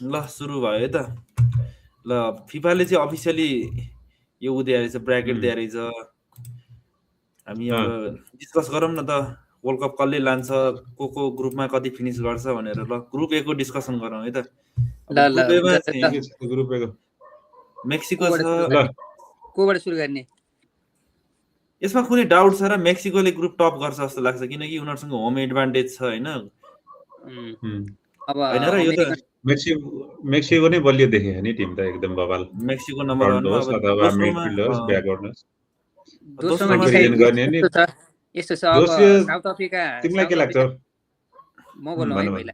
ल सुरु भयो है त। ल फिफाले चाहिँ अफिसियली यो दिया रहेछ, ब्र्याकेट दिया रहेछ। हामी अब डिस्कस गरौँ न त, वर्ल्ड कप कसले लान्छ, को ग्रुपमा कति फिनिस गर्छ भनेर। ल ग्रुप ए को डिस्कसन गरौँ है त। अब ग्रुप ए मा चाहिँ ग्रुप ए को मेक्सिको छ। कोबाट सुरु गर्ने? यसमा कुनै डाउट छ र? मेक्सिकोले ग्रुप टप गर्छ जस्तो लाग्छ, किनकि उनीहरुसँग होम एडभान्टेज छ हैन। अब हैन र यो त मेक्सिको नै बलियो देखे नि टिम त, एकदम बवाल। मेक्सिको नम्बर 1 मा। अब अथवा मिडफिल्डर्स, ब्याकवर्डर्स दोस्रोमा कम्पेरिजन गर्ने नि। यस्तो छ अब साउथ अफ्रिका। तिमीलाई के लाग्छ? म बोल्नु है पहिला।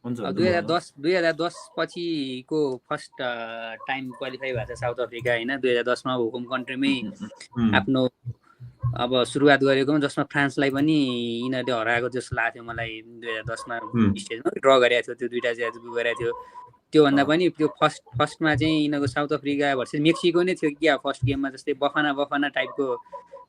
2010 पछिको फर्स्ट टाइम क्वालिफाई भएको छ साउथ अफ्रिका हैन। 2010 मा होम कन्ट्रीमै आफ्नो अब सुरुवात गरेको, जसमा फ्रान्सलाई पनि यिनीहरूले हराएको जस्तो लाग्थ्यो मलाई। 2010 मा स्टेजमा ड्र गरेको थियो, त्यो दुईटा चाहिँ गरेको थियो। त्योभन्दा पनि त्यो फर्स्टमा चाहिँ यिनीहरूको साउथ अफ्रिका भर्सेस मेक्सिको नै थियो कि फर्स्ट गेममा, जस्तै बफाना टाइपको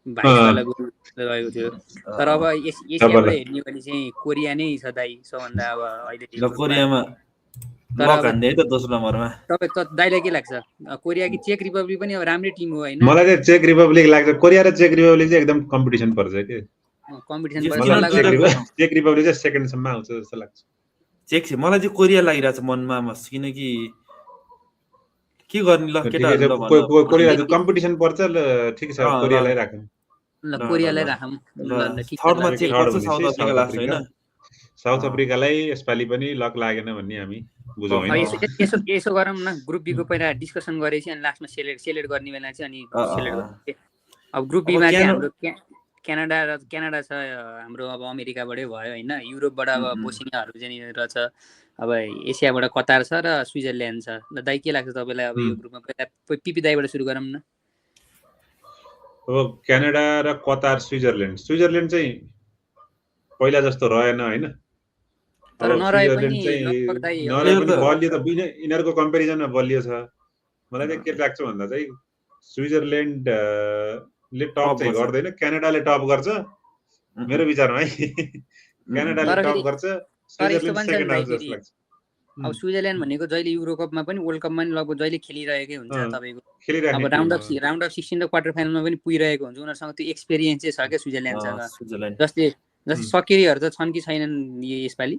भाइसवाला गोल रहेको थियो। तर अब एसियाबाट हेर्ने भने चाहिँ कोरिया नै छ दाइ सबभन्दा अब अहिले कोरियामा लक हान्दै त दोस्रो नम्बरमा। तपाईँ त दाइलाई के लाग्छ? कोरिया कि चेक रिपब्लिक पनि अब राम्रै टिम हो हैन? मलाई चाहिँ चेक रिपब्लिक लाग्छ। कोरिया र चेक रिपब्लिक चाहिँ एकदम कम्पिटिसन पर्छ के। कम्पिटिसन चेक रिपब्लिक चाहिँ सेकेन्ड सम्म आउँछ जस्तो लाग्छ। चेक चाहिँ मलाई चाहिँ कोरिया लागिरहेछ मनमा मस, किनकि के गर्ने ल केटाहरु ल भन्नु। कोरिया कम्पिटिसन पर्छ। ल ठीक छ, कोरियालाई राखौँ। ल कोरियालाई राखौँ। ल ठीक छ। थर्डमा चेक गर्छ साउथ अफ्रिका लाग्छ हैन। साउथ अफ्रिकालाई यसपालि पनि लक लागेन भन्ने हामी बुझौँ हैन। यसो गरौँ न, ग्रुप बी को पहिला डिस्कसन गरेपछि अनि लास्टमा सेलेक्ट गर्ने बेला चाहिँ अनि सेलेक्ट गर्ने। अब ग्रुप बी मा चाहिँ हाम्रो क्यानाडा छ, हाम्रो अब अमेरिकाबाटै भयो हैन। युरोपबाट अब बोस्नियाहरु चाहिँ रहेछ। अब एसियाबाट कतार छ र स्विजरल्यान्ड छ। ल दाइ के लाग्छ तपाईलाई? अब यो ग्रुपमा पहिला पिपी दाइबाट सुरु गरौँ न। अब क्यानाडा र कतार, स्विजरल्यान्ड चाहिँ पहिला जस्तो रहेन हैन। तर नरहे पनि बलियो त, यिनीहरुको कम्पेरिजनमा बलियो छ। मलाई चाहिँ के लाग्छ भन्दा चाहिँ स्विजरल्यान्ड ले टप चाहिँ गर्दैन, क्यानाडाले टप गर्छ मेरो विचारमा है। क्यानाडाले टप गर्छ, स्विजरल्यान्ड सेकेन्ड आउँछ जस्तो लाग्छ। अब स्विजरल्यान्ड भनेको जहिले युरो कपमा पनि वर्ल्ड कपमा पनि लगभग जहिले खेलिरहेकै हुन्छ तपाईको। अब राउन्ड अफ 16 र क्वार्टर फाइनलमा पनि पुगिरहेको हुन्छ। उनीहरुसँग त्यो एक्सपिरियन्स चाहिँ छ के स्विजरल्यान्डसँग। जस्तै सकिरीहरु त छन् कि छैनन् यसपालि?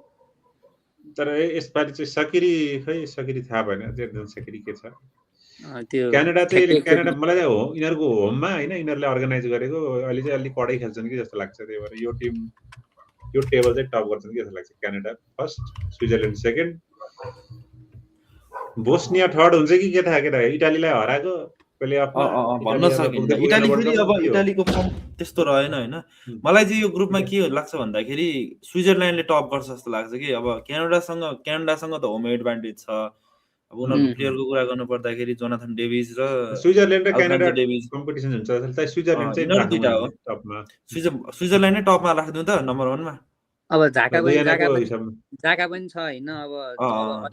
तर यसपालि चाहिँ सकिरी थाहा भएन सकिरी के छ। क्यानाडा मलाई चाहिँ हो यिनीहरुको होममा हैन, यिनीहरुले अर्गनाइज गरेको अहिले चाहिँ अलि कडै खेल्छन् कि जस्तो लाग्छ। त्यही भएर यो टिम यो टेबल चाहिँ टप गर्छन् कि जस्तो लाग्छ। Canada first, Switzerland second, Bosnia third हुन्छ कि के थाहा केटा। इटालीलाई हराएको प्लेअफमा भन्न सकिन्छ। इटाली फेरि अब इटालीको फर्म त्यस्तो रहेन हैन। मलाई चाहिँ यो ग्रुपमा के लाग्छ भन्दाखेरि स्विजरल्यान्डले टप गर्छ जस्तो लाग्छ कि। अब क्यानाडासँग त होम एडभान्टेज छ। अब उनीहरुको प्लेयरको कुरा गर्नु पर्दाखेरि जोनाथन डेभिस र स्विजरल्यान्ड र क्यानाडा कम्पिटिसन हुन्छ। स्विजरल्यान्ड चाहिँ दुईटा हो टपमा। स्विजरल्यान्ड नै टपमा राख्दिउँ त नम्बर 1 मा। अब जाका पनि छ हैन। अब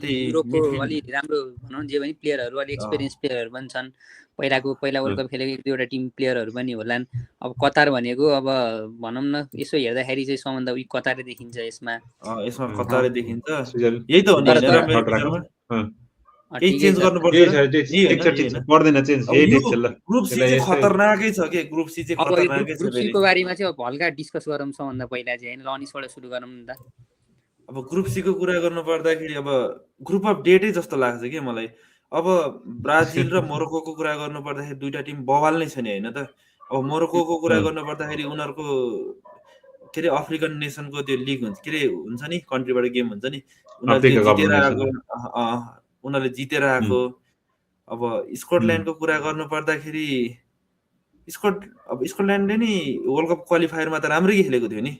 युरोपको अलि राम्रो भनौँ जे पनि प्लेयरहरु, अलि एक्सपिरियन्स प्लेयरहरु पनि छन्। पहिला वर्ल्ड कप खेलेको एक दुईवटा टिम प्लेयरहरु पनि होलान्। अब कतार भनेको अब भनौँ न यसो हेर्दाखेरि चाहिँ सबभन्दा उही कतारै देखिन्छ यसमा। कतारै देखिन्छ। यही त हो नि हैन। केही चेन्ज गर्नुपर्छ पर्दैन चेन्ज। यही देख्छ ल। ग्रुप सी चाहिँ खतरनाकै छ के। ग्रुप सी चाहिँ खतरनाकै छ। ग्रुप सी को बारेमा चाहिँ अब हल्का डिस्कस गरौँ सबभन्दा पहिला चाहिँ हैन। ल अनिसबाट सुरु गरौँ न त। अब ग्रुप सी को कुरा गर्नु पर्दाखेरि अब ग्रुप अफ डेटै जस्तो लाग्छ के मलाई। अब ब्राजिल र मोरोक्को कुरा गर्नु पर्दाखेरि दुईटा टिम बवाल नै छ नि हैन त। अब मोरोक्को कुरा गर्नु पर्दाखेरि उनीहरुको के रे अफ्रिकन नेसनको त्यो लिग हुन्छ के रे हुन्छ नि, कन्ट्रीबाट गेम हुन्छ नि। उनीहरुले जितेर आएको। अब स्कटल्यान्डको कुरा गर्नु पर्दाखेरि स्कटल्यान्डले नि वर्ल्ड कप क्वालिफायरमा त राम्रै खेलेको थियो नि।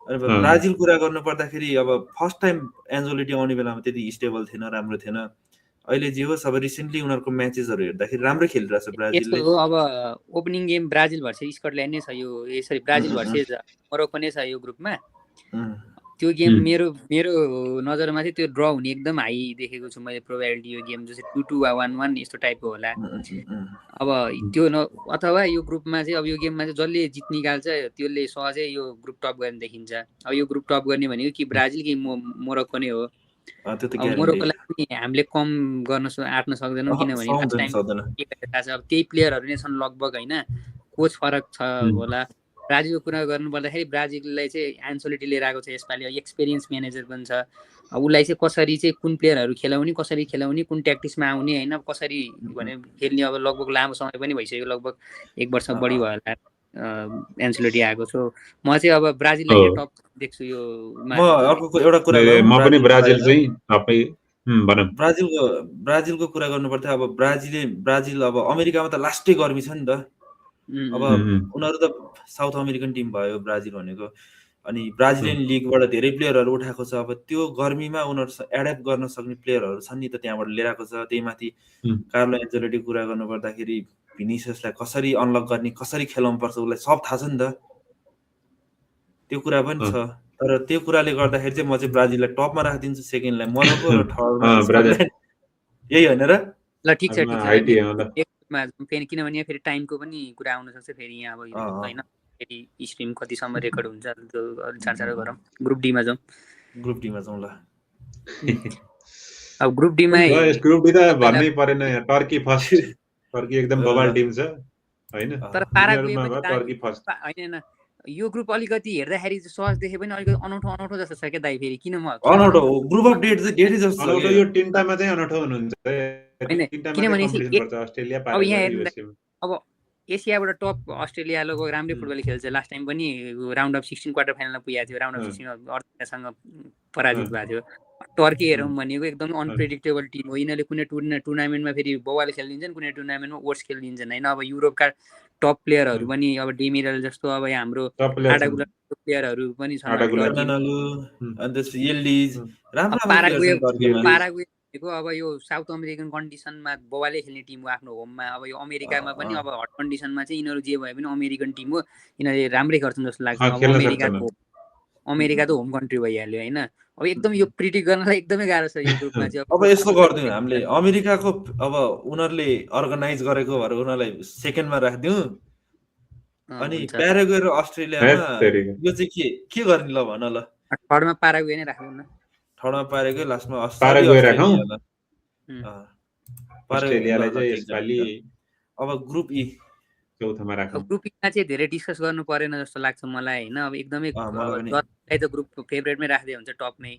अनि ब्राजिल कुरा गर्नु पर्दाखेरि अब फर्स्ट टाइम एन्जोलिटी आउने बेलामा त्यति स्टेबल थिएन, राम्रो थिएन। अहिले जे होस् अब रिसेन्टली उनीहरुको म्याचेसहरु हेर्दाखेरि राम्रै खेलिरहेछ ब्राजिलले। अब opening game Brazil versus Scotland नै छ यो। यसरी ब्राजिल भर्सेस मोरोक्को नै छ यो ग्रुपमा। त्यो गेम मेरो नजरमा चाहिँ त्यो ड्र हुने एकदम हाई देखेको छु मैले प्रोबेबिलिटी। यो गेम जस्तै 2-2 वा 1-1 यस्तो टाइपको होला। अब त्यो अथवा यो ग्रुपमा चाहिँ अब यो गेममा चाहिँ जसले जित निकाल्छ त्यसले सहजै यो ग्रुप टप गर्ने देखिन्छ। अब यो ग्रुप टप गर्ने भनेको कि ब्राजिल कि मोरोक्को नै हो। त्यो त अब ग्यारेन्टी मोरोक्कोलाई पनि हामीले कम गर्न आँट्न सक्दैनौँ किनभने लास्ट टाइम थाहा छ अब त्यही प्लेयरहरू नै छन् लगभग होइन, कोच फरक छ होला। ब्राजिलको कुरा गर्नु पर्दाखेरि ब्राजिललाई चाहिँ एन्सोलेटी लिएर आएको छ यसपालि, एक्सपिरियन्स म्यानेजर पनि छ। उसलाई चाहिँ कसरी चाहिँ कुन प्लेयरहरू खेलाउने, कसरी खेलाउने, कुन ट्याक्टिक्समा आउने होइन, कसरी भने खेल्ने, अब लगभग लामो समय पनि भइसक्यो, लगभग 1 वर्ष बढी भयो होला एन्सोलेटी आएको। सो म चाहिँ अब ब्राजिललाई टप देख्छु यो। म अर्को एउटा कुरा म पनि ब्राजिल चाहिँ टपै भनौँ। ब्राजिलको कुरा गर्नुपर्दा अब ब्राजिल अब अमेरिकामा त लास्टै गर्मी छ नि त। अब उनीहरू त साउथ अमेरिकन टिम भयो ब्राजिल भनेको, अनि ब्राजिलियन लिगबाट धेरै प्लेयरहरू उठाएको छ। अब त्यो गर्मीमा उनीहरू एड्याप्ट गर्न सक्ने प्लेयरहरू छन् नि त त्यहाँबाट लिएर आएको छ। त्यही माथि कार्लो एन्चेलोटीको कुरा गर्नु पर्दाखेरि भिनिसियसलाई कसरी अनलक गर्ने, कसरी खेलाउनु पर्छ उसलाई सब थाहा छ नि त, त्यो कुरा पनि छ। तर त्यो कुराले गर्दाखेरि चाहिँ म चाहिँ ब्राजिललाई टपमा राखिदिन्छु, सेकेन्डलाई मोरोक्को र थर्डमा स्कटल्यान्ड। यही होइन र? ल ठिक छ किनभने फेरि टाइमको पनि कुरा आउन सक्छ फेरि यहाँ अब होइन, फेरि स्ट्रिम कतिसम्म रेकर्ड हुन्छ त्यो चाँडो गरौँ। ग्रुप डीमा जाउँ ल। अब ग्रुप डीमा त भन्नै परेन, टर्की फर्स्ट। टर्की एकदम बबाल टिम छ होइन, तर पाराग्वे पनि होइन। यो ग्रुप अलिकति हेर्दाखेरि सहज देखे पनि अलिकति अनौठो जस्तो छ क्या दाइ। फेरि किन म अनौठो ग्रुप अफ डेट चाहिँ डेटै जस्तो अनौठो, यो तिनटामा चाहिँ अनौठो हुनुहुन्छ किनभने अस्ट्रेलिया अब यहाँ अब एसियाबाट टप अस्ट्रेलिया लगभग राम्रै फुटबल खेल्छ। लास्ट टाइम पनि राउन्ड अफ 16 क्वार्टर फाइनलमा पुगेको थियो, राउन्ड अफ 16 अर्जेन्टिनासँग पराजित भएको थियो। टर्की हेरौँ भनेको एकदम अनप्रेडिक्टेबल टिम हो। यिनीहरूले कुनै टुर्नामेन्टमा फेरि बवाल खेलिदिन्छन्, कुनै टुर्नामेन्टमा वर्स खेलिदिन्छन् होइन। अब युरोपका टप प्लेयरहरू पनि अब डेमिरल जस्तो अब हाम्रो आडागुला प्लेयरहरू पनि छन्। पाराग्वे अब यो साउथ अमेरिकन कन्डिसनमा बवालै खेल्ने टिम हो आफ्नो होममा। अब यो अमेरिकामा पनि अब हट कन्डिसनमा चाहिँ यिनीहरू जे भए पनि अमेरिकन टिम हो, यिनीहरूले राम्रै गर्छन् जस्तो लाग्छ। अब अमेरिका त होम कन्ट्री भइहाल्यो होइन। अब एकदम यो प्रिडिक्ट गर्नलाई एकदमै गाह्रो छ यो ग्रुपमा चाहिँ। अब यस्तो गरिदिउँ हामीले, अमेरिकाको अब उनीहरूले अर्गनाइज गरेको भएर उनीहरूलाई सेकेन्डमा राखिदिउँ, अनि प्याराग्वे र अस्ट्रेलियामा यो चाहिँ के गर्ने ल भन ल। थर्डमा पाराग्वे नै राखौँ न। थर्डमा पाराग्वे, लास्टमा पाराग्वे राखौँ। अस्ट्रेलियालाई चाहिँ यसपालि अब ग्रुप ई चौथोमा राखौँ। ग्रुप ईमा चाहिँ धेरै डिस्कस गर्नु परेन जस्तो लाग्छ मलाई होइन। अब एकदमै जर्मनीलाई त ग्रुप फेभरेटमै राख्दै हुन्छ टपमै।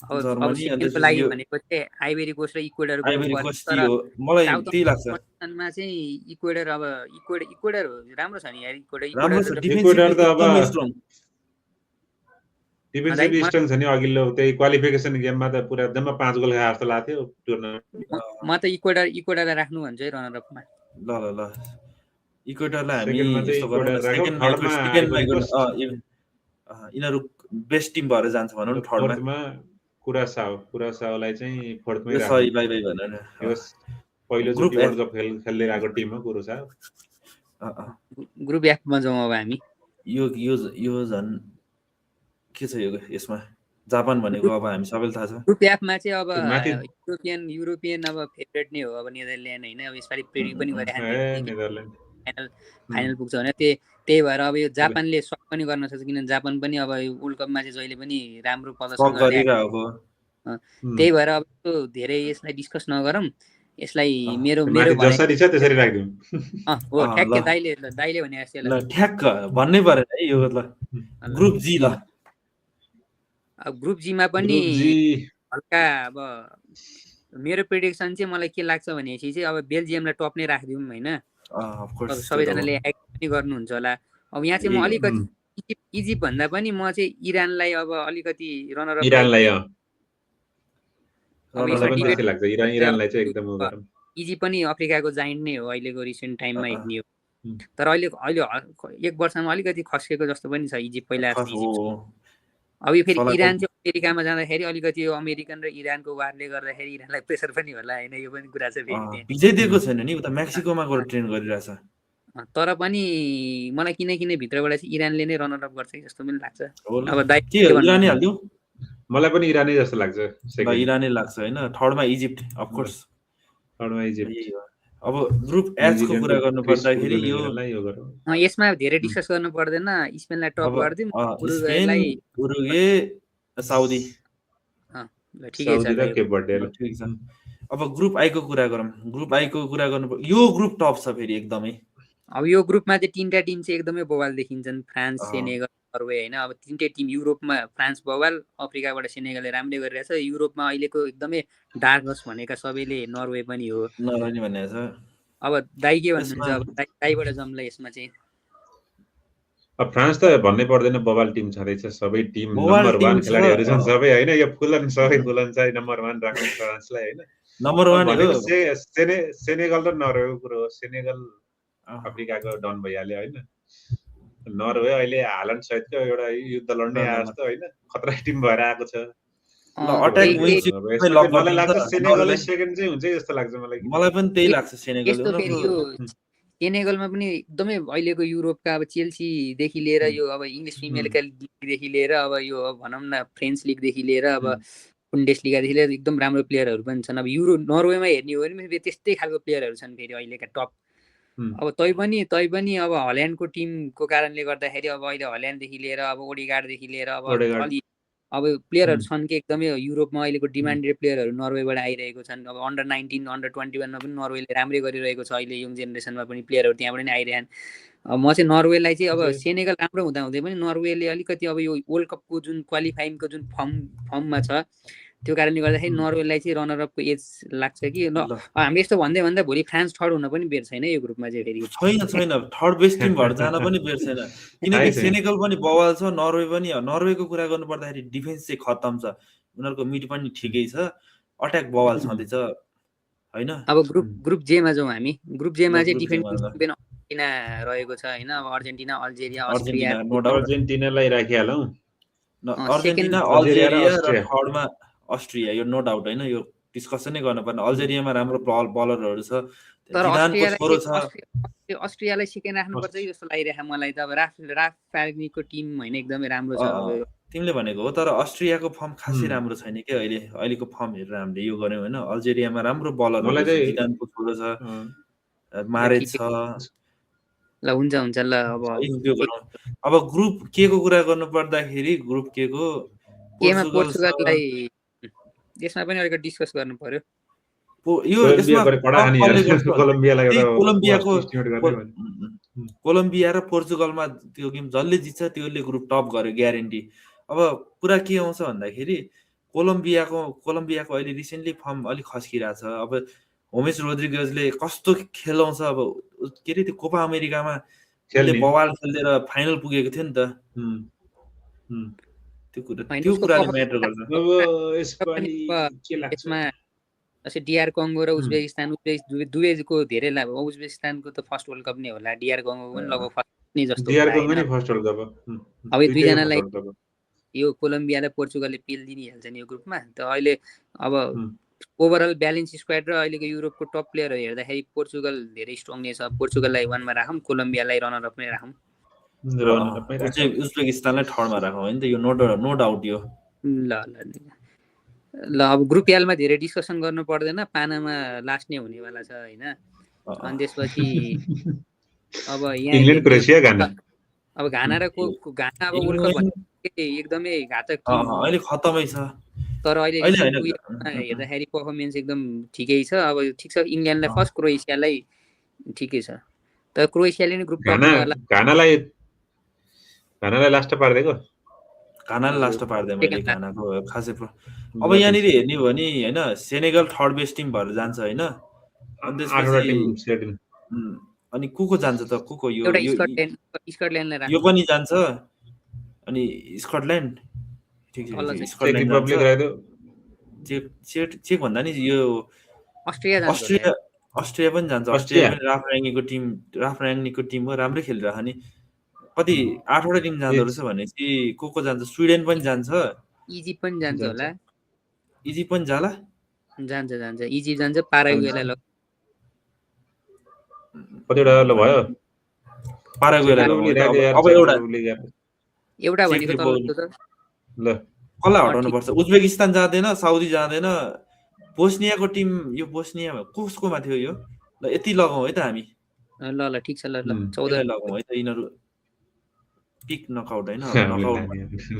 अब सेकेन्डको लागि भनेको चाहिँ आइभेरी कोस्ट र इक्वेडर कन्डिसनमा चाहिँ इक्वेडर अब इक्वेडर राम्रो छ नि यार। इक्वेडर त अब डिफेन्सिभ स्ट्रङ छ नि। अघिल्लो त्यही क्वालिफिकेसन गेममा त पुरा जम्मा 5 गोल खाए जस्तो लाग्थ्यो टुर्नामेन्ट। म त इक्वेडरलाई राख्नु भन्छु है रनर अपमा। ल इक्वेडरलाई हामी यिनीहरू बेस्ट टिम भएर जान्छ भनौँ न। थर्डमा कुरासाओलाई चाहिँ फोर्थमै राख्नु। सही बाइ भनेर यो पहिलो चोटि वर्ल्ड कप खेल्दै आएको टिम हो कुरासाओ। ग्रुप एफमा जाउँ अब हामी। यो झन् के छ यसमा जापान भनेको अब हामी सबैलाई थाहा छ। ग्रुप एफमा चाहिँ अब युरोपियन अब फेभरेट नै हो अब नेदरल्यान्ड होइन। अब यसपालि प्रेडिक्ट पनि नेदरल्यान्ड फाइनल पुग्छ भने त्यही भएर अब यो जापानले सक पनि गर्न सक्छ, किनभने जापान पनि अब वर्ल्ड कपमा चाहिँ जहिले पनि राम्रो प्रदर्शन गरिरहेको। त्यही भएर अब धेरै यसलाई डिस्कस नगरौँ। यसलाई मेरो जसरी छ त्यसरी राख्दिउँ। हो ठ्याक्कै दाइले भने जस्तै ल ठ्याक्क भन्नै परेन है यो। ल ग्रुप जी ल। अब ग्रुप जीमा पनि हल्का अब मेरो प्रेडिक्सन चाहिँ मलाई के लाग्छ भनेपछि चाहिँ अब बेल्जियमलाई टप नै राखिदिउँ होइन। सबैजनाले एक्ट पनि गर्नुहुन्छ होला। अब यहाँ चाहिँ म अलिकति इजिप्ट भन्दा पनि म चाहिँ इरानलाई अब अलिकति रनर अप इजिप्ट पनि अफ्रिकाको जाइन्ट नै हो अहिलेको रिसेन्ट टाइममा हेर्ने हो। तर अहिले 1 वर्षमा अलिकति खस्केको जस्तो पनि छ इजिप्ट पहिला। अब यो फेरि इरान चाहिँ अमेरिकामा जाँदाखेरि अलिकति यो अमेरिकन र इरानको वारले गर्दाखेरि इरानलाई प्रेसर पनि होला होइन। यो पनि कुरा छ फेरि। विजय दिएको छैन नि, उता मेक्सिकोमा गएर ट्रेन गरिरहेछ। तर पनि मलाई किन भित्रबाट चाहिँ इरानले नै रनर अप गर्छ जस्तो पनि लाग्छ। अब इरानै हाल्दिउँ। मलाई पनि इरानै जस्तो लाग्छ। इरानै लाग्छ होइन। थर्डमा इजिप्ट अफ कोर्स। थर्डमा इजिप्ट। अब ग्रुप एच को कुरा गर्नु पर्दाखेरि यो यसमा धेरै डिस्कस गर्नु पर्दैन। स्पेनलाई टप गर्दिउँ, उरुग्वे साउदी ल ठिकै छ साउदी र केप बर्डे ल ठिक छ। अब ग्रुप आई को कुरा गरौँ। ग्रुप आई को कुरा गर्नु यो ग्रुप टप छ फेरि एकदमै। अब यो ग्रुपमा चाहिँ 3टा टिम चाहिँ एकदमै बवाल देखिन्छन्, फ्रान्स, अँ। सेनेगल, नर्वे हैन। अब 3टै टिम युरोपमा फ्रान्स बवाल, अफ्रिकाबाट सेनेगलले राम्रै गरिरहेछ। युरोपमा अहिलेको एकदमै डार्क हर्स भनेका सबैले नर्वे पनि हो। नरहने भनेको छ। अब दाइ के भन्नुहुन्छ? यसमा अब दाइबाट जम्ला यसमा चाहिँ अब फ्रान्स त भन्नै पर्दैन, बवाल टिम छँदैछ। सबै टिम बवाल नम्बर टिम 1 छ। खेलाडीहरू छन् अँ। सबै हैन। यो फुलन सबै फुलन चाहिँ नम्बर 1 राख्नु फ्रान्सलाई हैन। नम्बर अब 1 हो। भनेको सेनेगल र नर्वेको कुरो हो। सेनेगल अँ। अफ्रिकाको डन भइहाल्यो हैन। नर्वे अहिले हाल्यान्ड सहितको एउटा युद्ध लड्ने आए जस्तो हैन, खतरा टिम भएर आएको छ। ल अट्याक त्यही- विन अब सिक्समै यसमा लक चाहिँ मलाई लाग्छ गरिदिन्छ सेनेगलले नर्वेलाई। सेकेन्ड चाहिँ हुन्छ जस्तो लाग्छ मलाई। मलाई पनि त्यही लाग्छ सेनेगल। यस्तो फेरि यो सेनेगलमा पनि एकदमै अहिलेको युरोपका अब चेल्सीदेखि लिएर यो अब इङ्ग्लिस प्रिमियर लिगदेखि लिएर अब यो भनौँ न फ्रेन्च लिगदेखि लिएर अब बुन्डेसलिगादेखि लिएर एकदम राम्रो प्लेयरहरू पनि छन्। अब नर्वेमा हेर्ने हो भने त्यस्तै खालको प्लेयरहरू छन् फेरि अहिलेका टप। अब तैपनि अब हल्यान्डको टिमको कारणले गर्दाखेरि अब अहिले हल्यान्डदेखि लिएर अब ओडेगार्डदेखि लिएर अब अलि अब प्लेयरहरू छन् कि एकदमै युरोपमा अहिलेको डिमान्डेड प्लेयरहरू नर्वेबाट आइरहेको छन्। अब अन्डर 19 अन्डर 21मा पनि नर्वेले राम्रै गरिरहेको छ। अहिले यङ जेनेरेसनमा पनि प्लेयरहरू त्यहाँबाट नै आइरहन्। म चाहिँ नर्वेलाई चाहिँ अब सेनेगल राम्रो हुँदा पनि नर्वेले अलिकति अब यो वर्ल्ड कपको जुन क्वालिफाइङको जुन फर्ममा छ त्यो कारणले गर्दाखेरि नर्वेलाई चाहिँ रनरअपको एज लाग्छ कि हामीले यस्तो भन्दै भोलि फ्रान्स थर्ड हुन पनि बेर छैन यो ग्रुपमा चाहिँ फेरि। छैन थर्ड बेस्ट टिम भएर जान पनि बेर छैन, किनकि सेनेगल पनि बवाल छ, नर्वे पनि। नर्वेको कुरा गर्नु पर्दाखेरि डिफेन्स चाहिँ खतम छ, उनीहरूको मिड पनि ठिकै छ, अट्याक बवाल छँदैछ हैन। अब ग्रुप जेमा जाउँ हामी। ग्रुप जेमा चाहिँ डिफेन्डिङ च्याम्पियन अर्जेन्टिना रहेको छ हैन। अब अर्जेन्टिना, अल्जेरिया, अस्ट्रिया, अर्जेन्टिनालाई राखिहालौँ। अर्जेन्टिना, अल्जेरिया र थर्डमा अस्ट्रिया, यो नो डाउट हैन, यो डिस्कसनै गर्नुपर्ने। अल्जेरियामा राम्रो बलरहरू छ, तर जिदानको छोरो छ। अस्ट्रियालाई सेकेन्ड राख्नुपर्छ जस्तो लागिरहेको मलाई त। अब राफ फ्याग्नीको टिम हैन एकदमै राम्रो छ। अब तिमीले भनेको हो, तर अस्ट्रियाको फर्म खासै राम्रो छैन के अहिलेको फर्म हेरेर हामीले यो गर्यौँ हैन। अल्जेरियामा राम्रो बलरहरू छ, जिदानको छोरो छ, मारेज छ। ल हुन्छ ल। अब ग्रुप के को कुरा गर्नु पर्दाखेरि ग्रुप के को पोर्चुगललाई यसमा पनि अलिकति डिस्कस गर्नु पर्यो। यो यसमा कोलम्बिया र पोर्चुगलमा त्यो गेम जसले जित्छ त्यसले ग्रुप टप गर्यो ग्यारेन्टी। अब कुरा के आउँछ भन्दाखेरि कोलम्बियाको अहिले रिसेन्टली फर्म अलिक खस्किरहेछ। अब होमेस रोड्रिगेजले कस्तो खेलाउँछ। अब के अरे त्यो कोपा अमेरिकामा बवाल खेलेर फाइनल पुगेको थियो नि त। त्यो कुराले म्याटर गर्छ। अब यसमा जस्तै डिआर कङ्गो र उज्बेकिस्तान दुवैको धेरै लाभ। उज्बेकिस्तानको त फर्स्ट वर्ल्ड कप नै होला, डिआर कङ्गो पनि लगभग फर्स्ट नै जस्तो अब यो दुईजनालाई यो कोलम्बिया र पोर्चुगलले पेल दिइहाल्छन् यो ग्रुपमा। त अहिले अब ओभरअल ब्यालेन्स स्क्वाड र अहिलेको युरोपको टप प्लेयरहरू हेर्दाखेरि पोर्चुगल धेरै स्ट्रङ नै छ। पोर्चुगललाई 1मा राखौँ, कोलम्बियालाई रनर अप नै राखौँ, उज्बेकिस्तानलाई थर्डमा राखौँ हैन त। यो नो डाउट यो। ल अब ग्रुप एलमा धेरै डिस्कसन गर्नु पर्दैन। पानामा लास्ट नै हुनेवाला छ हैन। अनि त्यसपछि अब यहाँ इङ्ल्यान्ड, क्रोएसिया, घाना। अब घाना र घाना अब वर्ल्ड कप एकदमै घातक टिम अहिले खतमै छ। तर अहिले हेर्दाखेरि पर्फर्मेन्स एकदम ठिकै छ। अब ठिक छ, इङ्ल्यान्डलाई फर्स्ट, क्रोएसियालाई ठिकै छ। तर क्रोएसियाले नै ग्रुप घानालाई लास्ट पार्दिएको। घानालाई लास्ट पार्दै मैले घानाको खासै। अब यहाँनिर हेर्ने हो भने हैन, सेनेगल थर्ड बेस्ट टिम भएर जान्छ हैन। अनि को जान्छ त? को यो पनि जान्छ। अनि स्कटल्यान्ड ठिक छ, चेक भन्दा नि यो अस्ट्रिया पनि जान्छ। अस्ट्रिया पनि राफ र्याङ्गनीको टिम हो, राम्रै खेलिरहेको नि। कति 8वटा टिम जाँदो रहेछ भनेपछि को जान्छ? स्विडेन पनि जान्छ, इजिप्ट पनि जान्छ होला। इजिप्ट पनि जाला, जान्छ इजिप्ट जान्छ, पाराग्वेलाई कतिवटा ल भयो, पाराग्वेलाई अब एउटा भनेको ल कसलाई हटाउनु पर्छ? उज्बेकिस्तान जाँदैन, साउदी जाँदैन, बोस्नियाको टिम। यो बोस्निया कसकोमा थियो यो? ल यति लगाउँ है त हामी। ल ठिक छ। ल 14 लगाउँ है त। यिनीहरू पिक नकआउट हैन, नकआउट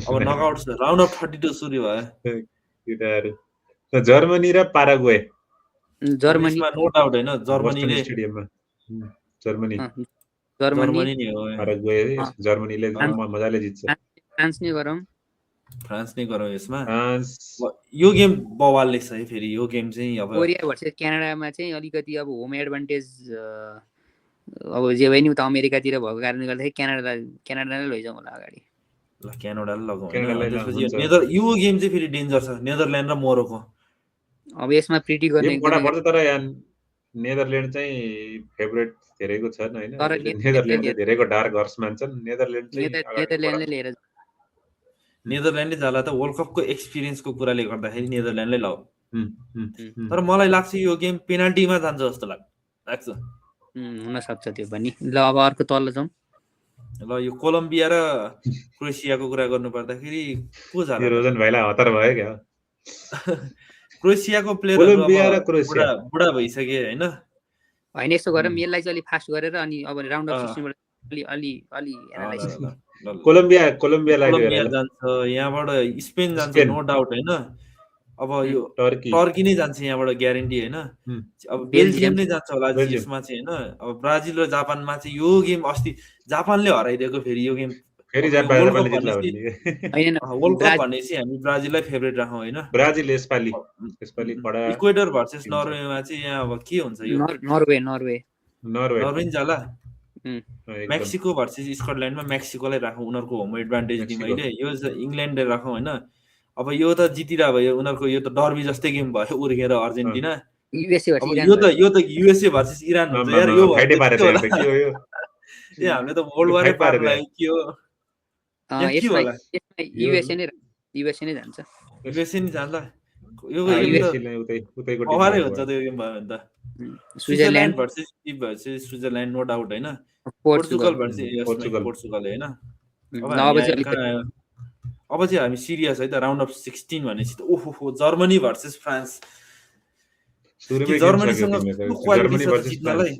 अब नकआउट राउन्ड अफ 32 सुरु भयो। केटाहरू जर्मनी र पाराग्वे जर्मनी नो डाउट होइन बोस्टन जर्मनीले स्टेडियममा जर्मनी जर्मनी नै हो पाराग्वे जर्मनीले मजाले जित्छ फ्रान्स नै गरौँ फ्रान्स नै गरौँ यसमा फ्रान्स यो गेम बवालले छ है फेरि यो गेम चाहिँ अब कोरिया भर्सेस क्यानाडामा चाहिँ अलिकति अब होम एडभान्टेज अब जे भयो नि उता अमेरिकातिर भएको कारणले गर्दाखेरि क्यानाडालाई लैजाउँ होला अगाडि ल क्यानाडालाई लगाउँ क्यानाडालाई होइन त्यसपछि हुन्छ। यो गेम चाहिँ फेरि डेन्जर छ नेदरल्यान्ड र मोरोको अब यसमा प्रिटी गर्ने गेम कडा पर्छ तर यहाँ नेदरल्यान्ड चाहिँ फेभरेट धेरैको छन् होइन तर नेदरल्यान्ड चाहिँ धेरैको डार्क हर्स मान्छन् नेदरल्यान्ड चाहिँ नेदरल्यान्डले लिएर नेदरल्यान्डले जाला त वर्ल्ड कपको एक्सपिरियन्सको कुराले गर्दाखेरि नेदरल्यान्डले लगाऊ तर तर मलाई लाग्छ यो गेम पेनाल्टीमा जान्छ जस्तो लाग्छ हुनसक्छ त्यो पनि ल अब अर्को तल जाउँ ल यो कोलम्बिया र क्रोएसियाको कुरा गर्नु पर्दाखेरि को जाला रोजन भाइलाई हतार भयो क्या क्रोएसियाको कोलम्बिया र प्लेयरहरू क्रोएसिया बुढा भइसके होइन होइन यस्तो गरौँ यसलाई चाहिँ अलिक फास्ट गरेर अनि अब राउन्ड अफ 16 बाट अलि एनालाइसिस कोलम्बियालाई कोलम्बिया जान्छ यहाँबाट स्पेन जान्छ स्पेन। नो डाउट होइन अब यो टर्की टर्की नै जान्छ यहाँबाट ग्यारेन्टी होइन अब बेल्जियम नै जान्छ होला बेल्जियम। यसमा चाहिँ होइन अब ब्राजिल र जापानमा चाहिँ यो गेम अस्ति जापानले हराइदिएको फेरि यो गेम फेरि अब यो जापानले वर्ल्ड कप जित्ला भनेपछि होइन वर्ल्ड कप भनेपछि हामी ब्राजिललाई फेभरेट राखौँ होइन ब्राजिल यसपालि कडा इक्वेडर भर्सेस नर्वेमा चाहिँ यहाँ अब के हुन्छ यो नर्वे नर्वे नर्वे नि जाला एकदम। मेक्सिको भर्सेस स्कटल्यान्डमा मेक्सिकोलाई राखौँ उनीहरूको होम एडभान्टेज दिउँ मेक्सिको। अहिले यो इङ्ल्यान्डले राखौँ होइन अब यो त जितिरहेको भयो उनीहरूको यो त डर्बी जस्तै गेम भयो उर्केर अर्जेन्टिना युएसए अब भर्सेस यो त युएसए भर्सेस इरान हुन्छ यार यो फाइटै भन्दा पारेछ के होला? यहाँ त, के हो यो ए हामीले त वर्ल्ड वारै फाइट पारेर पार्न के हो यहाँ के यसमा होला युएसए नै जान्छ युएसए नि जान्ला यो युएसए गेम त युएसएलाई उतैको अवारै टिम हुन्छ त्यो गेम भयो भने त Switzerland versus Switzerland no doubt होइन पोर्चुगल भर्सेस पोर्चुगल। पोर्चुगल होइन ल अब अब हामी चाहिँ कहाँ आयो? अब चाहिँ हामी सिरियस है त राउन्ड अफ 16 भनेपछि त ओहो जर्मनी भर्सेस फ्रान्स सुरुमै कि गेम जर्मनीसँग सक्यो कस्तो तिमीहरूको। क्वालिटी जर्मनी छ भर्सेस जित्नलाई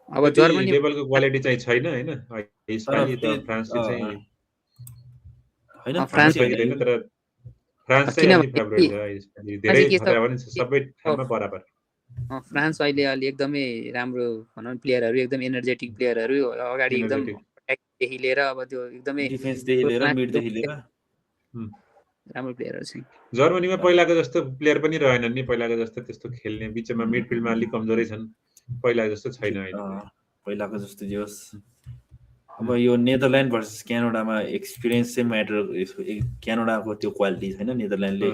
अब जर्मनी लेभलको क्वालिटी चाहिँ छैन होइन यसपालि त फ्रान्सले चाहिँ होइन फ्रान्स फ्रान्स होइन तर फ्रान्स चाहिँ किनभने अलि फेभरेट छ यसपालि धेरै के छ- खतरा पनि छ सबै ठाउँमा बराबर फ्रान्स अहिले अलि एकदमै राम्रो भनौँ प्लेयरहरू एकदम एनर्जेटिक प्लेयरहरू अगाडि एकदम Energetic। अट्याकदेखि लिएर अब त्यो एकदमै डिफेन्सदेखि लिएर मिडदेखि लिएर राम्रो प्लेयरहरू छ जर्मनीमा पहिलाको जस्तो प्लेयर पनि रहेनन् नि पहिलाको जस्तो त्यस्तो खेल्ने बिचमा मिडफिल्डमा अलिक कमजोरै छन् पहिलाको जस्तो छैन अहिले पहिलाको जस्तो जे होस् अब यो नेदरल्यान्ड भर्सेस क्यानाडामा एक्सपिरियन्स चाहिँ म्याटर क्यानाडाको त्यो क्वालिटी छैन नेदरल्यान्डले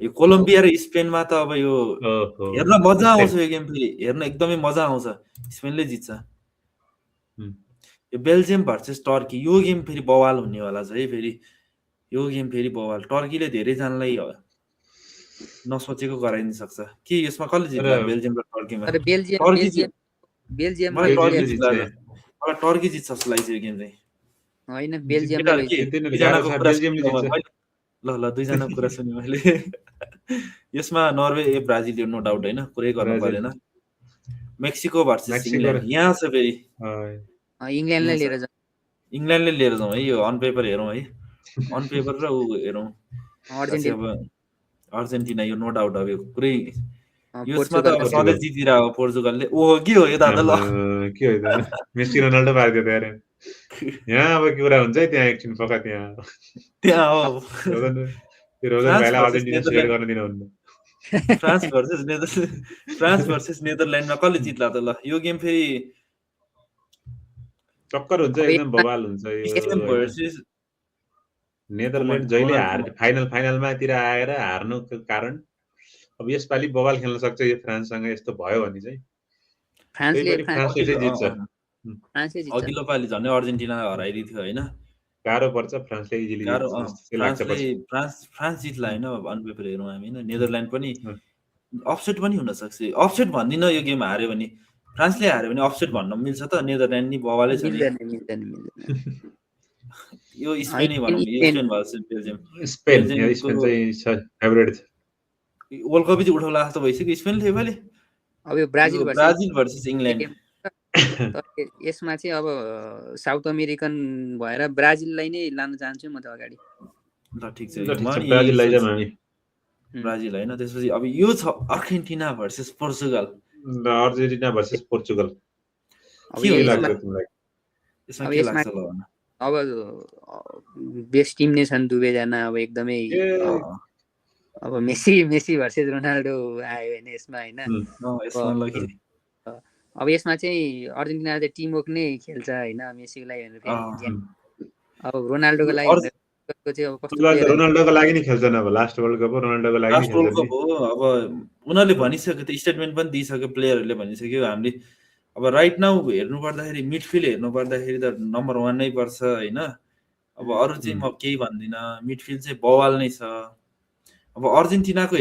यो कोलम्बिया र स्पेनमा त अब यो ओहो। हेर्न मजा आउँछ यो गेम फेरि हेर्न एकदमै मजा आउँछ स्पेनले जित्छ यो बेल्जियम भर्सेस टर्की यो गेम फेरि बवाल हुनेवाला छ है फेरि यो गेम फेरि बवाल टर्कीले धेरैजनालाई नसोचेको गराइदिन सक्छ के यसमा कसले जित्ला बेल्जियम र टर्कीमा तर बेल्जियम मलाई टर्की बेल्जियम जित्ला जित्छ। मलाई टर्की जित्छ जस्तो लाग्छ यो गेम चाहिँ होइन बेल्जियम केटाहरू के? जित्दैन, दुईजनाको गाह्रो छ, कुरा बेल्जियमले सुनेँ जित्छ। मैले। ल दुईजनाको कुरा सुने मैले यसमा नर्वे ब्राजिल यो नो डाउट होइन कुरै गर्नु ब्राजिल। परेन मेक्सिको भर्सेस मेक्सिको इङ्ल्यान्ड र- यहाँ छ फेरि इङ्ल्यान्डलाई लिएर जाउँ इङ्ल्यान्डले लिएर जाउँ है यो अन पेपर हेरौँ है अन पेपर र ऊ हेरौँ अर्जेन्टिना अब अर्जेन्टिना यो नो डाउट अब यो पुरै यसमा त पोर्चुगल अब सधैँ जितिरहेको पोर्चुगलले ओहो के हो यो दादा ल के हो त मेसी रोनाल्डो पारिदियो त यार यहाँ अब के कुरा हुन्छ है त्यहाँ एकछिन पक्का त्यहाँ त्यहाँ हो रोजन फ्रान्स भाइलाई versus अर्जेन्टिना सेयर गर्न दिनुहुन्न फ्रान्स भर्सेस नेदरल्यान्डमा कसले जित्ला त ल यो गेम फेरि टक्कर हुन्छ एकदम बवाल हुन्छ बेल्जियम यो भर्सेस नेदरल्यान्ड जहिले फाइनलमातिर आएर हार्नुको कारण अब यसपालि बवाल खेल्न सक्छ यो फ्रान्ससँग यस्तो भयो भने चाहिँ फ्रान्सले त्यही पनि फ्रान्सले चाहिँ जित्छ फ्रान्सले जित्छ अघिल्लो पालि झन् अर्जेन्टिना हराइदिएको थियो होइन गाह्रो पर्छ फ्रान्सले इजिली गाह्रो जित्छ लाग्छ पछि फ्रान्स जित्ला होइन अन पेपर हेरौँ हामी होइन नेदरल्यान्ड पनि अफसेट पनि हुनसक्छ अफसेट भन्दिनँ यो गेम हार्यो भने फ्रान्सले हार्यो भने अफसेट भन्न मिल्छ त नेदरल्यान्ड नि बवालै छ नि मिल्दैन यो स्पेनै भनौँ स्पेन भर्सेस बेल्जियम स्पेन बेल्जियमको- स्पेन चाहिँ फेभरेट छ वर्ल्ड कप चाहिँ उठाउला जस्तो भइसक्यो स्पेनले योपालि अब यो ब्राजिल ब्राजिल भर्सेस इङ्ल्यान्ड यसमा चाहिँ अब साउथ अमेरिकन भएर ब्राजिललाई नै लान चाहन्छु म त अगाडि। ल ठिक छ, ल यो ठिक छ, म नि ब्राजिल लैजाउँ हामी। ब्राजिल होइन, त्यसपछि अब यो छ अर्जेन्टिना भर्सेस पोर्चुगल। ल अर्जेन्टिना भर्सेस पोर्चुगल अब के हुन्छ लाग्छ होला? तिमीलाई? यसमा अब के यसमा लाग्छ ल भन। अब बेस्ट टिम नै छन् दुवैजना, अब एकदमै अब मेसी भर्सेस रोनाल्डो आयो होइन यसमा होइन। यसमा ल के अब यसमा चाहिँ अर्जेन्टिना चाहिँ टिमवर्क नै खेल्छ होइन, मेसीको लागि भनेर फेरि अब रोनाल्डोको लागि भनेर चाहिँ अब कस्तो प्लेयर रोनाल्डोको लागि नि खेल्छन्, अब लास्ट वर्ल्ड कप हो, रोनाल्डोको लागि नि लास्ट वर्ल्ड खेल्छन् कप हो। अब उनीहरूले भनिसक्यो, त्यो स्टेटमेन्ट पनि दिइसक्यो, प्लेयरहरूले भनिसक्यो हामीले अब राइट नाउ हेर्नु पर्दाखेरि मिडफिल्ड हेर्नु पर्दाखेरि त नम्बर 1 नै पर्छ होइन। अब अरू चाहिँ म केही भन्दिनँ, मिडफिल्ड चाहिँ बवाल नै छ। अब अर्जेन्टिनाको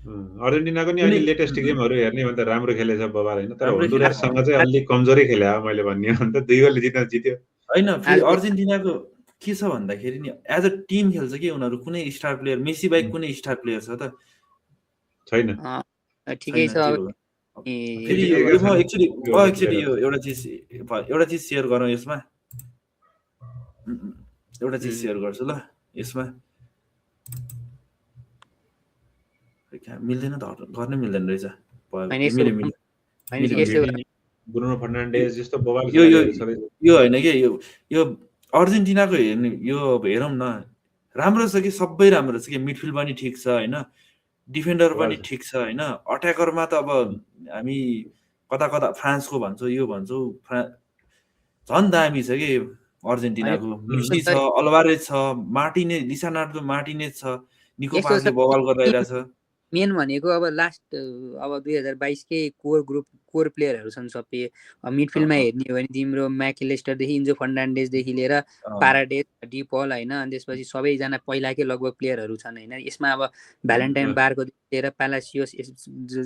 अर्जेन्टिनाको नि अहिले लेटेस्ट गेमहरू हेर्ने भने त राम्रो खेलेछ बवाल होइन, तर होन्डुराससँग चाहिँ अलिक कमजोरै खेले हो मैले भन्ने हो भने त, 2 गोलले जित्यो होइन। फेरि अर्जेन्टिनाको के छ भन्दाखेरि नि एज अ टिम खेल्छ कि उनीहरू, कुनै स्टार प्लेयर मेसी बाहेक कुनै स्टार प्लेयर छ त छैन। ठिकै छ। फेरि यो म एक्चुअली यो एउटा चिज सेयर गरौँ यसमा, एउटा चिज सेयर गर्छु ल यसमा। मिल्दैन त, गर्नै मिल्दैन रहेछ। ब्रुनो फर्नान्डेज जस्तो बवाल यो होइन कि यो अर्जेन्टिनाको हेर्ने यो हेरौँ न, राम्रो छ कि सबै राम्रो छ कि, मिडफिल्ड पनि ठिक छ होइन, डिफेन्डर पनि ठिक छ होइन। अट्याकरमा त अब हामी कता कता फ्रान्सको भन्छौँ, यो भन्छौँ, झन् दामी छ कि अर्जेन्टिनाको। मेसी छ, अल्भारेज छ, लिसानार्डो मार्टिनेज छ, निको पासले बवाल गरिरहेछ। मेन भनेको अब लास्ट अब 2022 कोर प्लेयरहरू छन् सबै। मिडफिल्डमा हेर्ने हो भने तिम्रो म्याकलिस्टरदेखि इन्जो फर्नान्डेजदेखि लिएर पाराडेज, डिपल होइन, अनि त्यसपछि सबैजना पहिलाकै लगभग प्लेयरहरू छन् होइन। यसमा अब भ्यालेन्टाइन बारको लिएर प्यालासियोस,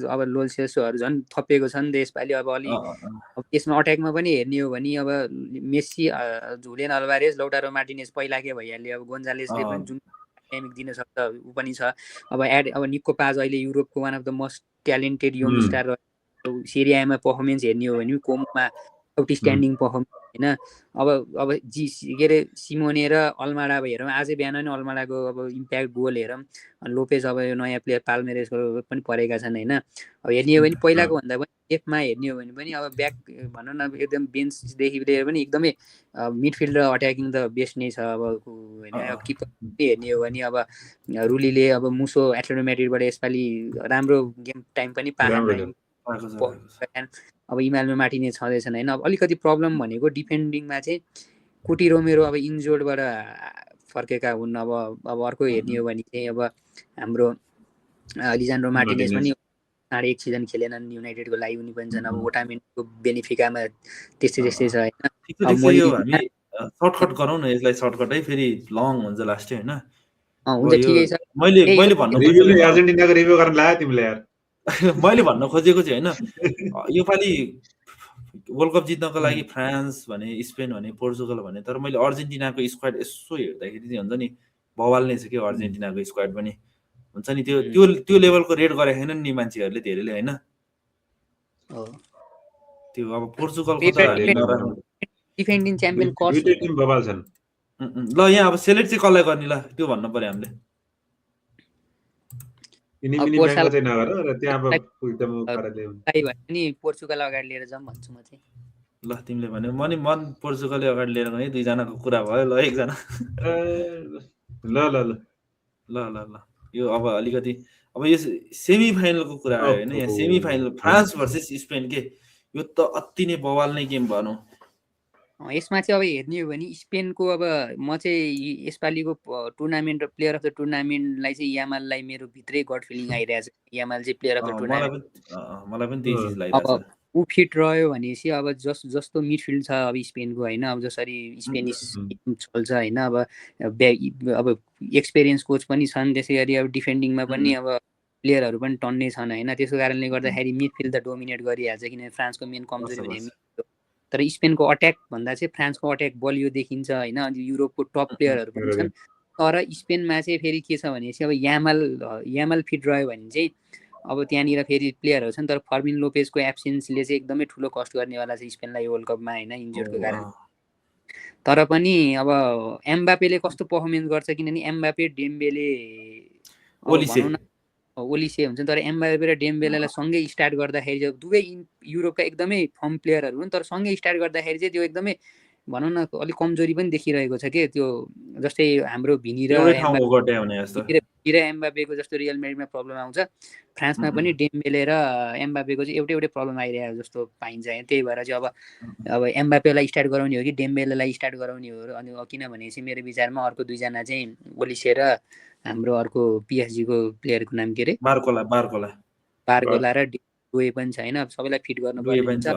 अब लोल्सेसोहरू झन् थपिएको छन् यसपालि। अब अलि अब यसमा अट्याकमा पनि हेर्ने हो भने अब मेसी, जुलियन अल्भारेज, लौटारो मार्टिनेज पहिलाकै भइहाल्यो। अब गोन्जालेसले पनि जुन टाइमिङ दिन सक्छ ऊ पनि छ। अब निको पाज अहिले युरोपको one of the most talented young star. सिरियामा पर्फर्मेन्स हेर्ने हो भने कोममा आउटस्ट्यान्डिङ पर्फर्मेन्स होइन। अब के अरे सिमोने र अल्माडा अब हेरौँ, आजै बिहान नै अल्माडाको अब इम्प्याक्ट गोल हेरौँ। लोपेज अब यो नयाँ प्लेयर पाल्मेरेसको पनि परेका छन् होइन। अब हेर्ने हो भने पहिलाको भन्दा पनि लेफ्टमा हेर्ने हो भने पनि अब ब्याक भनौँ न एकदम बेन्चदेखि लिएर पनि एकदमै मिडफिल्ड र अट्याकिङ त बेस्ट नै छ अब होइन। अब किपर हेर्ने हो भने अब रुलीले अब मुसो एथलेटिको म्याड्रिडबाट यसपालि राम्रो गेम टाइम पनि पाएन। अब इमालमा मार्टिनेज छँदैछन् होइन। अब अलिकति प्रब्लम भनेको डिफेन्डिङमा चाहिँ कुटी रोमेरो अब इन्जोर्डबाट फर्केका हुन्। अब अर्को हेर्ने हो भने चाहिँ अब हाम्रो लिजान्ड्रो मार्टिनेज पनि 1.5 सिजन खेलेनन् युनाइटेडको लागि, उनी पनि छन्। अब ओटामेन्टको बेनिफिकामा त्यस्तै छ होइन। सर्टकट गरौँ न यसलाई, सर्टकट है, फेरि लङ हुन्छ लास्टै होइन। हुन्छ ठिकै छ। मैले भन्न अर्जेन्टिनाको रिभ्यू गर्न लाग्यो तिमीले यार। मैले भन्न खोजेको चाहिँ होइन, योपालि वर्ल्ड कप जित्नको लागि फ्रान्स भने, स्पेन भने, पोर्चुगल भने, तर मैले अर्जेन्टिनाको स्क्वाड यसो हेर्दाखेरि चाहिँ हुन्छ नि बवाल नै छ कि अर्जेन्टिनाको स्क्वाड पनि हुन्छ नि। त्यो लेभलको रेट गरेको छैनन् नि मान्छेहरूले धेरैले होइन। त्यो अब पोर्चुगलको त डिफेन्डिङ च्याम्पियन दुईटै टिम बवाल छन्। ल यहाँ अब सेलेक्ट चाहिँ कसलाई गर्ने ल त्यो भन्नु पर्यो हामीले। पोर्चुगल अगाडि लिएर जाउँ भन्छु म चाहिँ। ल तिमीले भन्यो म पोर्चुगलले अगाडि लिएर गएँ, दुईजनाको कुरा भयो। ल एकजना ल ल ल ल ल ल यो अब अलिकति अब यो सेमी फाइनलको कुरा आयो होइन। यहाँ semi final France versus Spain के, यो त अति नै बवाल नै गेम भनौँ। यसमा चाहिँ अब हेर्ने हो भने स्पेनको अब म चाहिँ यसपालिको टुर्नामेन्ट र प्लेयर अफ द टुर्नामेन्टलाई चाहिँ यामाललाई मेरो भित्रै गट फिलिङ आइरहेको छ। यामाल चाहिँ प्लेयर अफ द टुर्नामेन्ट, मलाई पनि त्यही चिज लागिरहेको छ। ऊ फिट रह्यो भनेपछि अब जस्तो मिडफिल्ड छ अब स्पेनको होइन, अब जसरी स्पेनिस चल्छ होइन। अब एक्सपिरियन्स कोच पनि छन्, त्यसै गरी अब डिफेन्डिङमा पनि अब प्लेयरहरू पनि टन्नै छन् होइन। त्यसको कारणले गर्दाखेरि मिडफिल्ड त डोमिनेट गरिहाल्छ, किनभने फ्रान्सको मेन कमजोरी भने। तर स्पेनको अट्याक भन्दा चाहिँ फ्रान्सको अट्याक बलियो देखिन्छ होइन। युरोपको टप प्लेयरहरू पनि छन्। तर स्पेनमा चाहिँ फेरि के छ भनेपछि अब यामाल फिट रह्यो भने चाहिँ अब त्यहाँनिर फेरि प्लेयरहरू छन्, तर फर्मिन लोपेजको एब्सेन्सले चाहिँ एकदमै ठुलो कस्ट गर्नेवाला छ स्पेनलाई वर्ल्ड कपमा होइन, इन्जर्डको कारण। तर पनि अब एम्बापेले कस्तो पर्फर्मेन्स गर्छ, किनभने एम्बापे डेम्बेले भनौँ न ओलिसे हुन्छ, तर एम्बापे र डेम्बेलेलाई सँगै स्टार्ट गर्दाखेरि चाहिँ दुवै युरोपका एकदमै फर्म प्लेयरहरू हुन्, तर सँगै स्टार्ट गर्दाखेरि चाहिँ त्यो एकदमै भनौँ न अलिक कमजोरी पनि देखिरहेको छ के त्यो। जस्तै हाम्रो भिनी र एम्बापेको जस्तो रियल मेड्रिडमा प्रब्लम आउँछ, फ्रान्समा पनि डेम्बेले र एम्बापेको चाहिँ एउटै प्रब्लम आइरहेको जस्तो पाइन्छ। त्यही भएर चाहिँ अब एम्बापेलाई स्टार्ट गराउने हो कि डेम्बेलेलाई स्टार्ट गराउने हो, अनि किनभने चाहिँ मेरो विचारमा अर्को दुईजना चाहिँ ओलिसे र हाम्रो अर्को पिएसजीको प्लेयरको नाम के अरे बार्कोला र डुए पनि छ होइन, सबैलाई फिट गर्नुपर्ने हुन्छ।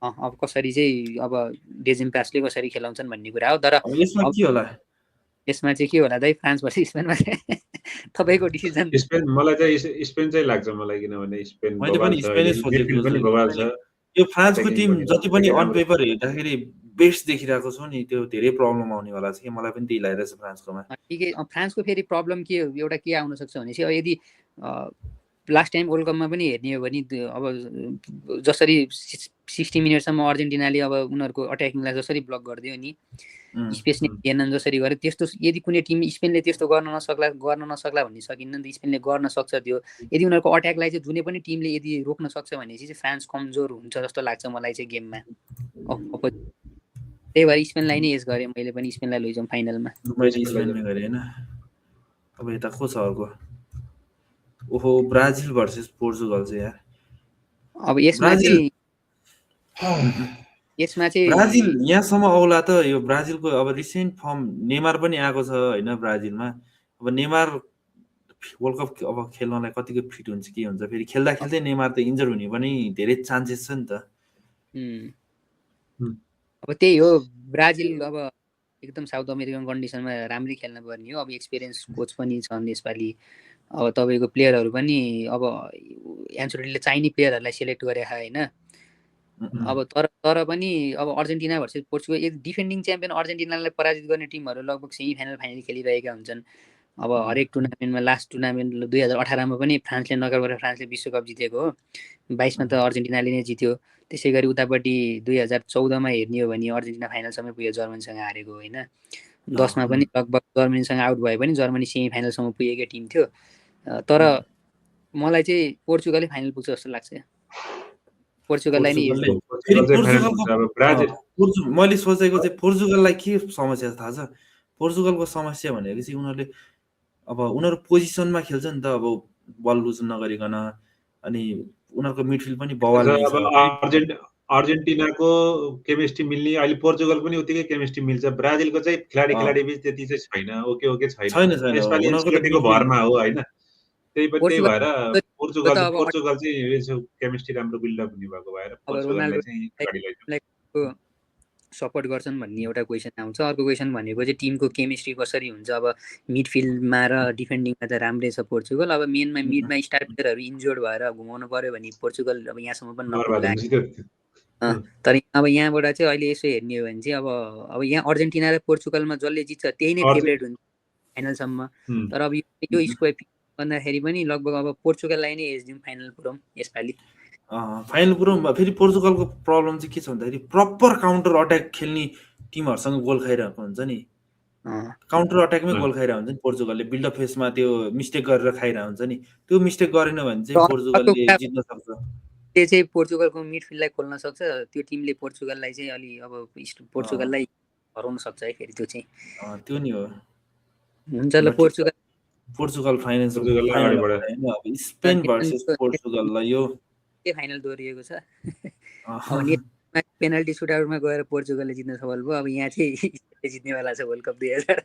अब कसरी चाहिँ अब डेजेम्पासले कसरी खेलाउँछन् भन्ने कुरा हो। तर यसमा चाहिँ के होला दाइ, फ्रान्स भर्सेस स्पेनमा तपाईँको डिसिजन? स्पेन, मलाई चाहिँ स्पेन चाहिँ लाग्छ मलाई, किनभने स्पेन यो फ्रान्सको टिम जति पनि अन पेपर हेर्दाखेरि बेस्ट देखिरहेको छ नि, त्यो धेरै प्रब्लम आउनेवाला छ कि मलाई पनि त्यही लागिरहेछ फ्रान्सकोमा। ठिकै, फ्रान्सको फेरि प्रब्लम के एउटा के आउन सक्छ भने चाहिँ यदि लास्ट टाइम वर्ल्ड कपमा पनि हेर्ने हो भने अब जसरी 60 मिनटसम्म अर्जेन्टिनाले अब उनीहरूको अट्याकिङलाई जसरी ब्लक गरिदियो नि, स्पेस नै दिएनन् जसरी गरे, त्यस्तो यदि कुनै टिम स्पेनले त्यस्तो गर्न नसक्ला भन्ने सकिन्न नि त। स्पेनले गर्न सक्छ त्यो, यदि उनीहरूको अट्याकलाई चाहिँ जुनै पनि टिमले यदि रोक्न सक्छ भनेपछि चाहिँ फ्रान्स कमजोर हुन्छ जस्तो लाग्छ मलाई चाहिँ गेममा। त्यही भएर स्पेनलाई नै यस गरेँ मैले पनि, स्पेनलाई लैजाउँ फाइनलमा। अब यता को छ अर्को? ओहो, ब्राजिल भर्सेस पोर्चुगल चाहिँ यार। अब यसमा चाहिँ ब्राजिल यहाँसम्म आउला त। यो ब्राजिलको अब रिसेन्ट फर्म, नेमार पनि आएको छ होइन ब्राजिलमा। अब नेमार वर्ल्ड कप अब खेल्नलाई कतिको फिट हुन्छ के हुन्छ, फेरि खेल्दा खेल्दै नेमार त इन्जर हुने पनि धेरै चान्सेस छ नि त। अब त्यही हो, ब्राजिल अब एकदम साउथ अमेरिकन कन्डिसनमा राम्रै खेल्न पर्ने हो। अब एक्सपिरियन्स कोच पनि छन् यसपालि, अब तपाईँको प्लेयरहरू पनि अब एन्चोटीले चाहिने प्लेयरहरूलाई सेलेक्ट गरेका होइन। अब तर पनि अब अर्जेन्टिना भर्सेस पोर्चुगल, यदि डिफेन्डिङ च्याम्पियन अर्जेन्टिनालाई पराजित गर्ने टिमहरू लगभग सेमी फाइनल फाइनल खेलिरहेका हुन्छन्। अब हरेक टुर्नामेन्टमा, लास्ट टुर्नामेन्ट 2018मा पनि फ्रान्सले नकआउट गरेर फ्रान्सले विश्वकप जितेको हो, 22मा त अर्जेन्टिनाले नै जित्यो। त्यसै गरी उतापट्टि 2014मा हेर्ने हो भने अर्जेन्टिना फाइनलसम्म पुग्यो, जर्मनीसँग हारेको होइन। 10मा पनि लगभग जर्मनीसँग आउट भए पनि जर्मनी सेमी फाइनलसम्म पुगेकै टिम थियो। तर मलाई चाहिँ पोर्चुगलै फाइनल पुग्छ जस्तो लाग्छ। पोर्चुगललाई नै मैले सोचेको चाहिँ पोर्चुगललाई के समस्या थाहा छ? पोर्चुगलको समस्या भनेको चाहिँ उनीहरूले अब उनीहरू पोजिसनमा खेल्छ नि त, अब बल लुज नगरिकन, अनि उनीहरूको मिडफिल्ड पनि बवाल छ। अर्जेन्टिनाको केमिस्ट्री मिल्ने, अहिले पोर्चुगल पनि उत्तिकै केमिस्ट्री मिल्छ। ब्राजिलको चाहिँ खेलाडी बीच त्यति चाहिँ छैन, ओके छैन। यसपालि स्कुटिको भरमा हो होइन। त्यही भएर पोर्चुगल चाहिँ केमिस्ट्री राम्रो बिल्डअप हुने भएको भएर पोर्चुगललाई चाहिँ खेलाडीलाई सपोर्ट गर्छन् भन्ने एउटा क्वेसन आउँछ। अर्को क्वेसन भनेको चाहिँ टिमको केमिस्ट्री कसरी हुन्छ। अब मिडफिल्डमा र डिफेन्डिङमा त राम्रै छ पोर्चुगल, अब मिडमा स्टार प्लेयरहरू इन्जोर्ड भएर घुमाउनु पर्यो भने पोर्चुगल अब यहाँसम्म पनि नपुग्ला। तर अब यहाँबाट चाहिँ अहिले यसो हेर्ने हो भने चाहिँ अब यहाँ अर्जेन्टिना र पोर्चुगलमा जसले जित्छ त्यही नै फेभरेट हुन्छ फाइनलसम्म। तर अब यो स्क्वायर भन्दाखेरि पनि लगभग अब पोर्चुगललाई नै एज दिउँ फाइनल पुऱ्याउँ यसपालि। फाइनल पुऱ्याउँ। फेरि पोर्चुगलको प्रब्लम चाहिँ के छ भन्दाखेरि प्रपर काउन्टर अट्याक खेल्ने टिमहरूसँग गोल खाइरहेको हुन्छ नि, काउन्टर अट्याकमै गोल खाइरहेको हुन्छ नि पोर्चुगलले। बिल्डअप फेसमा त्यो मिस्टेक गरेर खाइरहेको हुन्छ नि, त्यो मिस्टेक गरेन भने चाहिँ पोर्चुगलले जित्न सक्छ। त्यो चाहिँ पोर्चुगलको मिडफिल्डलाई खोल्न सक्छ, त्यो टिमले पोर्चुगललाई चाहिँ अलि अब पोर्चुगललाई हराउन सक्छ है फेरि त्यो चाहिँ। त्यो नि हो। हुन्छ ल, पोर्चुगल फाइनल स्पेन भर्सेस पोर्चुगललाई यो के फाइनल दोहोरिएको छ। अब पेनल्टी सुटआउटमा गएर पोर्चुगलले जित्न सफल भयो। अब यहाँ चाहिँ जित्नेवाला छ वर्ल्ड कप 2000।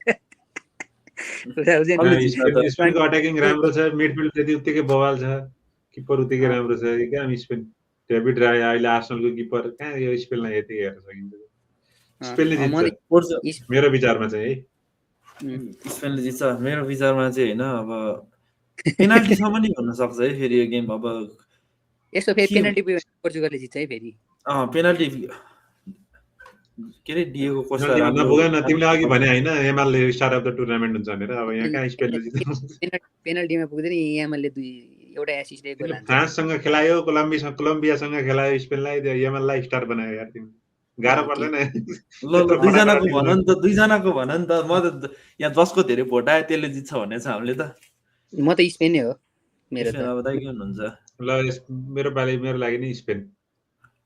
स्पेनको अट्याकिङ राम्रो छ, मिडफिल्ड त्यति उत्तिकै बवाल छ, किपर उत्तिकै राम्रो छ। क्या स्पेन डेभिड राय अहिले आर्सेनलको किपर, कहाँ यो स्पेनलाई यति हेर्न सकिन्छ? स्पेनले जित्छ मेरो विचारमा चाहिँ है। स्पेनले जित्छ मेरो विचारमा चाहिँ होइन। अब पेनाल्टीसम्म नि हुन सक्छ है फेरि यो गेम। अब यसो फेरि पेनाल्टी पुग्यो भने पोर्चुगलले जित्छ है फेरि। पेनाल्टी के अरे डिएगो कोस्टा नपुगेन। तिमीले अघि भने होइन एमएलले स्टार अफ द टुर्नामेन्ट हुन्छ भनेर, अब यहाँ कहाँ स्पेनले जित्छ? पेनाल्टीमा पुग्दैन, एमएलले एउटा एसिस्टले गोल हान्छ। फ्रान्ससँग खेलायो, कोलम्बियासँग खेलायो, स्पेनलाई त्यो यमनलाई स्टार बनायो यार तिमी। गाह्रो पर्दैन ल दुईजनाको भन नि त, दुईजनाको भन नि त। म त यहाँ जसको धेरै भोट आयो त्यसले जित्छ भन्ने छ हामीले त। म त स्पेन नै हो मेरो त। अब दाइ के भन्नुहुन्छ? ल मेरो लागि नि स्पेन।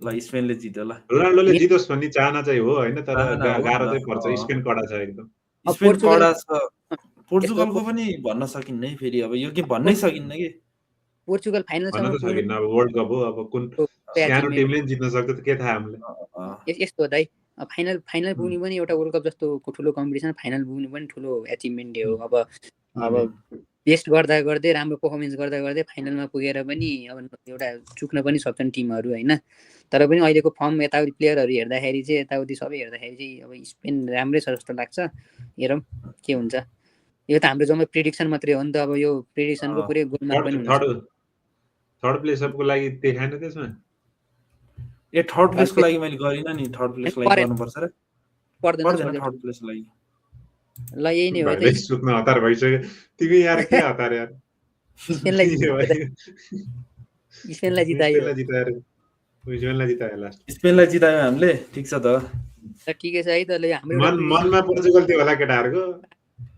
ल स्पेनले जित्यो ल। रोनाल्डोले जितोस् भन्ने चाहना चाहिँ हो हैन, तर गाह्रो चाहिँ पर्छ। स्पेन कडा छ एकदम। स्पेन कडा छ। पोर्चुगलको पनि भन्न सकिन्न है फेरि, अब यो के भन्नै सकिन्न कि। पोर्चुगल फाइनलसम्म भन्न त सकिन्न, अब वर्ल्ड कप हो, अब कुन सानो टिमले नि जित्न सक्छ त के थाहा हामीलाई। यस्तो हो दाइ, फाइनल पुग्नु पनि एउटा वर्ल्ड कप जस्तो ठुलो कम्पिटिसन, फाइनल पुग्नु पनि ठुलो एचिभमेन्ट हो। अब बेस्ट गर्दा गर्दै, राम्रो पर्फर्मेन्स गर्दा गर्दै फाइनलमा पुगेर पनि अब एउटा चुक्न पनि सक्छन् टिमहरू हैन। तर पनि अहिलेको फर्म यताउति प्लेयरहरू हेर्दाखेरि चाहिँ, यताउति सबै हेर्दाखेरि चाहिँ अब स्पेन राम्रै छ जस्तो लाग्छ। हेरौँ के हुन्छ। यो त हाम्रो जम्मै प्रेडिक्सन मात्रै हो नि त। अब यो प्रेडिक्सनको पुरै गोलमार्क पनि हुन्छ। थर्ड प्लेसको लागि देखाएन त्यसमा? ए थर्ड प्लेसको लागि मैले गरिन नि। थर्ड प्लेसको लागि गर्नुपर्छ र? पर्दैन थर्ड प्लेसको लागि। ल यही नै हो भाइले सुत्न हतार भइसक्यो। तिमी यार के हतार यार। स्पेनलाई जितायो। स्पेनलाई जितायो लास्ट। स्पेनलाई जितायो हामीले। ठिक छ त। ठिकै छ है त। ल हाम्रो मनमा पोर्चुगल थियो होला केटाहरुको।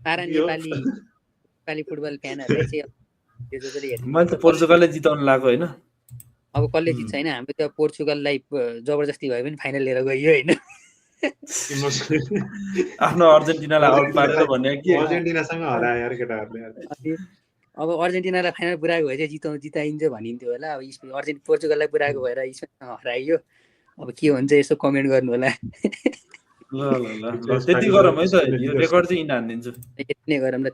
सारा नेपाली फुटबल फ्यानहरुलाई चाहिँ मैले त पोर्चुगलले जिताउन लाग्यो हैन। अब कसले जित्छ हैन। हाम्रो त पोर्चुगललाई जबरजस्ती भए पनि फाइनल लिएर गयो हैन। आफ्नो अर्जेन्टिनालाई आउट पारेर भन्ने के? अर्जेन्टिनासँग हरायो यार केटाहरुले। अब अर्जेन्टिनालाई फाइनल पुर्याएको भए चाहिँ जिताइन्छ भनिन्थ्यो होला। अब पोर्चुगललाई पुर्याएको भएर स्पेनसँग हराइयो। अब के हुन्छ यसो कमेन्ट गर्नु होला। ल त्यति गरौँ है त। यो रेकर्ड चाहिँ इन हान्दिन्छु। यति नै गरौँ ल।